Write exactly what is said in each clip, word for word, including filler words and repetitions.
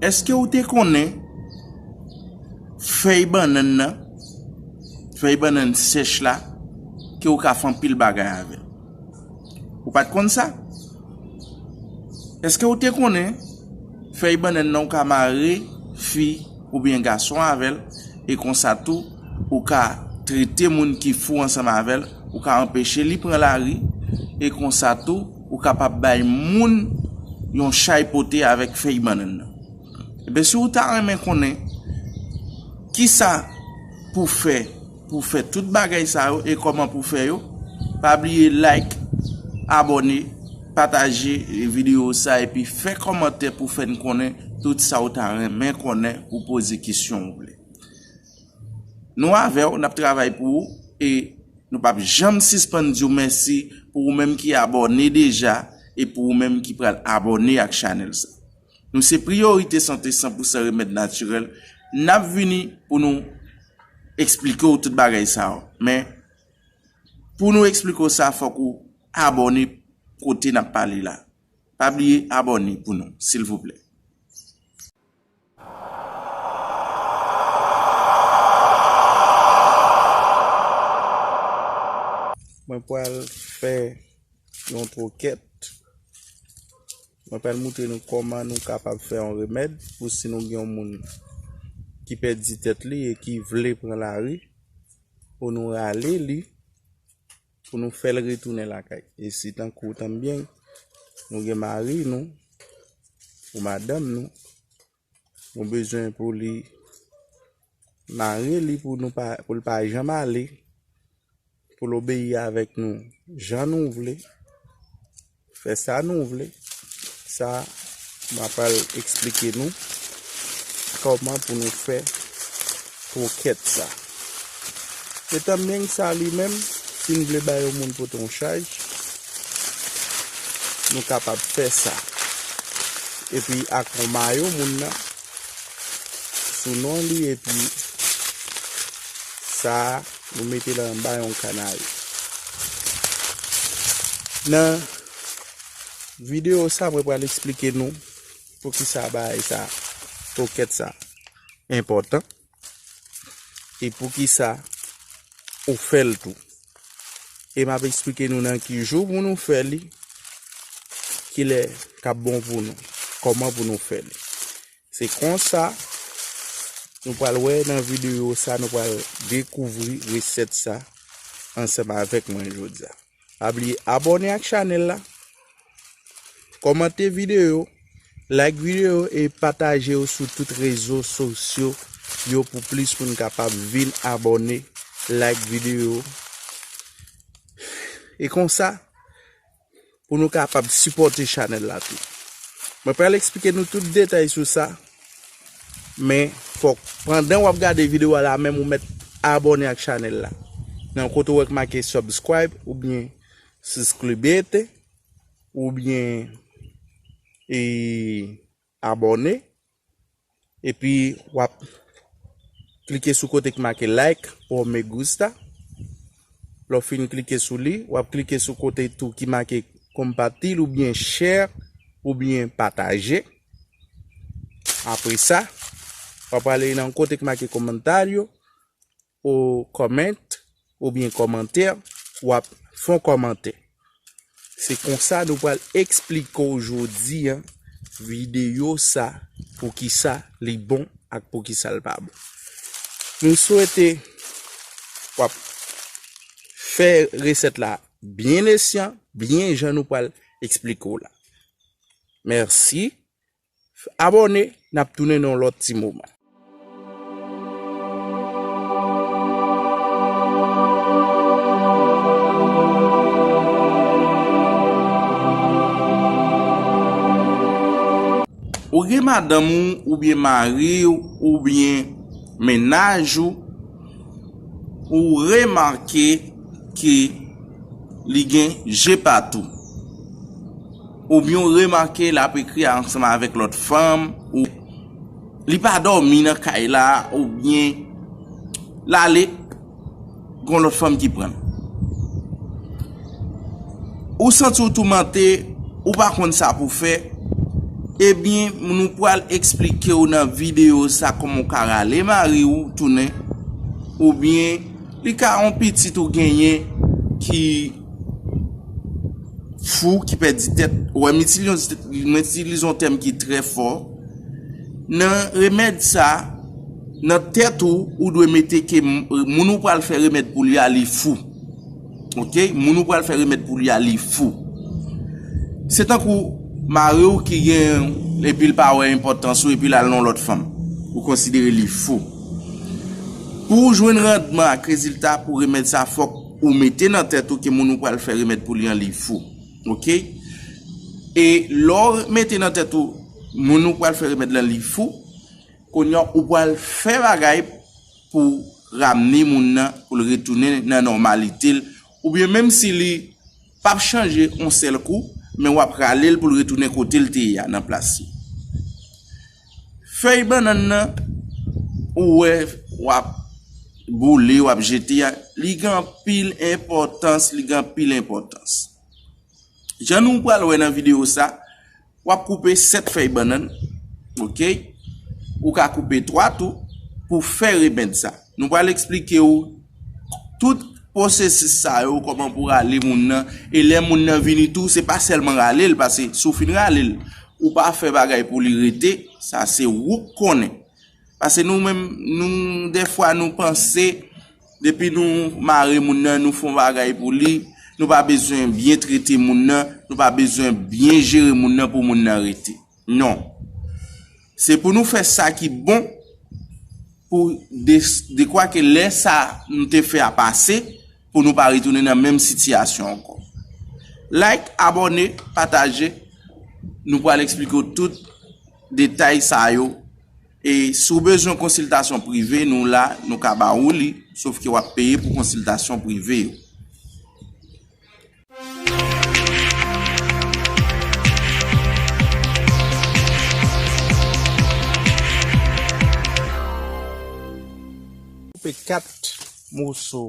Èske w te konnen fèy bannann nan, fèy bannann sèch la, ke w ka fè anpil bagay avè l? Ou pa t konn sa? Èske w te konnen fèy bannann nan, w ka mare fi oubyen gason avè l, e konsa tou, ou ka trete moun ki fou ansanm avè l, ou ka anpeche li pran lari, e konsa tou, ou kapab bay moun yon chay pote avèk fèy bannann nan. Ebyen, si w ta renmen konnen kisa pou fè, pou fè tout bagay sa yo e kòman pou fè yo, pa bliye like, abòne, pataje videyo sa epi fè kòmantè pou fè n konnen tout sa w ta renmen konnen ou poze kesyon ou vle. Nou avè w, n ap travay pou ou e nou p ap janm sispann di w mèsi pou ou menm ki abòne deja e pou ou menm ki pral abòne ak chanèl sa. Nou se Priyorite Sante san pou san remèd natirèl. N ap vini pou nou eksplike w tout bagay sa yo. Men, pou nou eksplike w sa, fòk ou abòne kote n ap pale la. Pa bliye abòne pou nou, silvouplè. Mwen pral fè yon twokèt. Mwen pral moutre nou kòman nou kapab fè yon remèd pou si nou gen yon moun ki pèdi tèt li e ki vle pran lari, pou nou rale li, pou nou fè l retounen lakay. E si tankou tanbyen, nou gen mari nou, ou madanm nou, nou bezwen pou li mare li pou nou pa, pou l pa janm ale, pou l obeyi avèk nou jan nou vle, fè sa nou vle. Sa, m ap al eksplike nou kòman pou nou fè twokèt sa. Etan menm sa li menm, si n vle bay yon moun pote yon chaj, nou kapab fè sa. Epi ak yon mayo moun nan sou non li, epi sa, nou mete l anba yon kanari. Nan videyo sa, mwen pral eksplike nou poukisa bagay sa, twokèt sa, enpòtan, e poukisa ou fè l tou. E m ap eksplike nou nan ki jou pou nou fè li, kilè k ap bon pou nou, kòman pou nou fè li. Se konsa, nou pral wè nan videyo sa, nou pral dekouvri resèt sa ansanm avèk mwen jodi a. Pa bliye abòne ak chanèl la, kòmante videyo, like videyo e pataje yo sou tout rezo sosyo yo pou plis moun kapab vin abòne, like videyo. E konsa, pou nou kapab sipòte chanèl la tou. Mwen pral eksplike nou tout detay sou sa, men fòk pandan w ap gade videyo a la menm ou mèt abòne ak chanèl la. Nan kote w wè k make subscribe oubyen suscribete oubyen e abòne. Epi w ap klike sou kote ki make like ou me gusta. Lè w fin klike sou li, w ap klike sou kote tou ki make compartir oubyen share oubyen pataje. Apre sa, w ap ale nan kote ki make comentario ou comment oubyen kòmantè, w ap fè yon kòmantè. Se konsa nou pral eksplike w jodi a videyo sa, poukisa li bon ak poukisa l pa bon. Nou swete w ap fè resèt la byen esyan, byen jan nou pral eksplike w la. Mèsi. Abòne, n ap tounen nan yon lòt ti moman. Ou gen madanm ou, oubyen mari w, oubyen mennaj ou, ou remake ke li gen je patou, oubyen w remake l ap ekri ansanm avèk lòt fanm, ou li pa dòmi nan kay la, oubyen l ale, gon lòt fanm ki pran l. Ou santi w toumante, ou pa konn sa pou fè, Ebyen, nou pral eksplike w nan videyo sa kòman w ka rale mari w tounen, oubyen li ka yon pitit ou genyen ki fou, ki pèdi tèt. Wè, m itilize, m itilize yon tèm ki trè fò. Nan remèd sa, nan tèt ou, ou dwe mete ke m- moun ou pral fè remèd pou li a, li fou. Ok? Moun ou pral fè remèd pou li a, li fou. Se tankou mari w ki gen, epi l pa wè enpòtans ou, epi l al nan lòt fanm. Ou konsidere li fou. Pou w jwenn randman ak rezilta pou remèd sa, fòk ou mete nan tèt ou ke moun ou pral fè remèd pou li an, li fou. Ok? E lè w mete nan tèt ou, moun ou pral fè remèd lan, li fou, kounye a, ou pral fè bagay pou ramne moun nan, pou l retounen nan nòmalite l, oubyen menm si li p ap chanje yon sèl kou, men w ap rale l pou l retounen kote l te ye a, nan plas li. Fèy bannann nan, ou wè, w ap boule, w ap jete a, li gen anpil enpòtans, li gen anpil enpòtans. Jan nou pral wè nan videyo sa, w ap koupe sèt fèy bannann, ok? Ou ka koupe twa tou pou fè remèd sa. Nou pral eksplike w tout pwosesis sa yo, kòman pou rale moun nan, e lè moun nan vini tou, se pa sèlman rale l, paske si w fin rale l, ou pa fè bagay pou li rete, sa se ou k konnen. Paske nou menm, nou, dèfwa nou panse, depi nou mare moun nan, nou fè yon bagay pou li, nou pa bezwen byen trete moun nan, nou pa bezwen byen jere moun nan pou moun nan rete. Non. Se pou nou fè sa ki bon pou de, dekwa ke lè sa nou te fè a pase, pou nou pa retounen nan menm sitiyasyon ankò. Like, abòne, pataje. Nou pral eksplike w tout detay sa yo. E si w bezwen konsiltasyon prive, nou la, nou ka ba ou li, sof ke w ap peye pou konsiltasyon prive yo. Koupe kat moso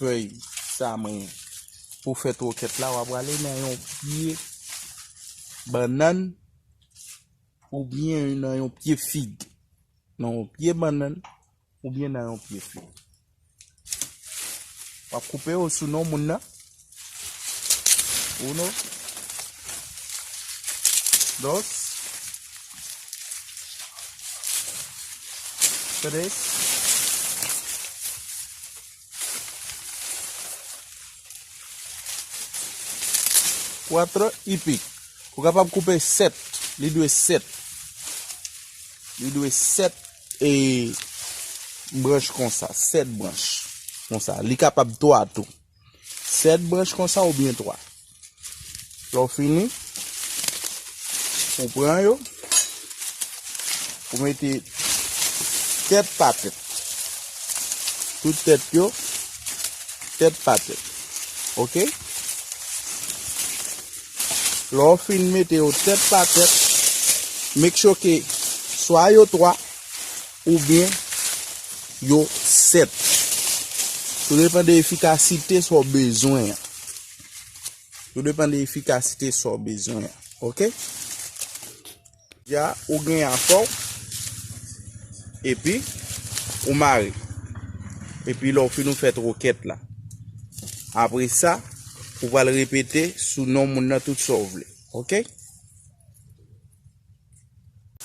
fèy sa mwen pou fè twokèt la, w ap prale nan yon pye bannann oubyen nan yon pye fig. Nan yon pye bannann oubyen nan yon pye fig. W ap koupe yo sou non moun nan. Uno, dos, tres, cuatro y pico. Ou kapab koupe sèt. Li dwe sèt. Li dwe sèt e branch konsa, sèt branch konsa. Li kapab twa tou. Sèt branch konsa oubyen twa. Lè w fini, ou pran yo, ou mete tèt pa tèt. Tout tèt yo, tèt pa tèt. Ok? Lè w fin mete yo tèt pa tèt, make sure ke swa yo twa oubyen yo sèt. Tou depann de efikasite sa w bezwen an. Tou depann de efikasite sa w bezwen an. Ok? Deja, ou gen afè w, epi ou mare. Epi lè w fin ou fè twokèt la. Apre sa, ou pral repete sou non moun nan tout sa w vle. Ok?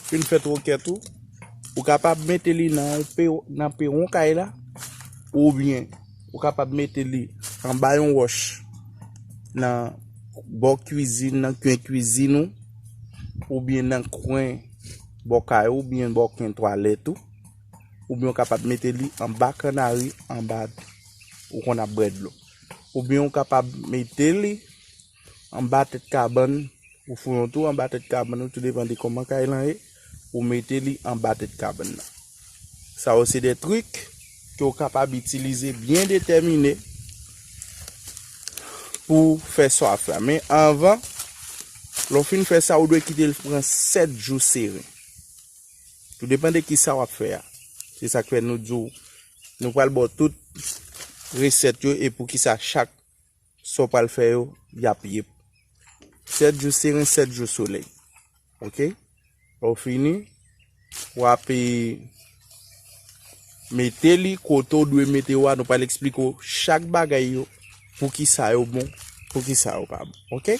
Fin fè twokèt ou, ou kapab mete li nan yon pe-, nan pewon kay la, oubyen ou kapab mete li anba yon wòch nan bò kwizin, nan kwen kwizin ou, oubyen nan kwen bò kay ou, oubyen bò kwen twalèt ou, oubyen ou kapab mete li anba kannari, anba ou konn ap bwè dlo. Oubyen ou kapab mete li anba tèt kabann, ou fè yon twou anba tèt kabann ou, tou depann de kòman kay lan ye, ou mete li anba tèt kabann nan. Sa yo se de trik ke w kapab itilize byen detèmine pou w fè sa w ap fè a. Men anvan, lè w fin fè sa, ou dwe kite l pran sèt jou seren. Tou depann de kisa w ap fè a. Se sa k fè nou di w, nou pral ba w tout resèt yo e poukisa chak sa w pral fè yo, y ap ye. Sèt jou seren, sèt jou solèy. Ok? Lè w fini, w ap e, mete li kote w dwe mete yo a. Nou pral eksplike w chak bagay yo, poukisa yo bon, poukisa yo pa bon. Ok?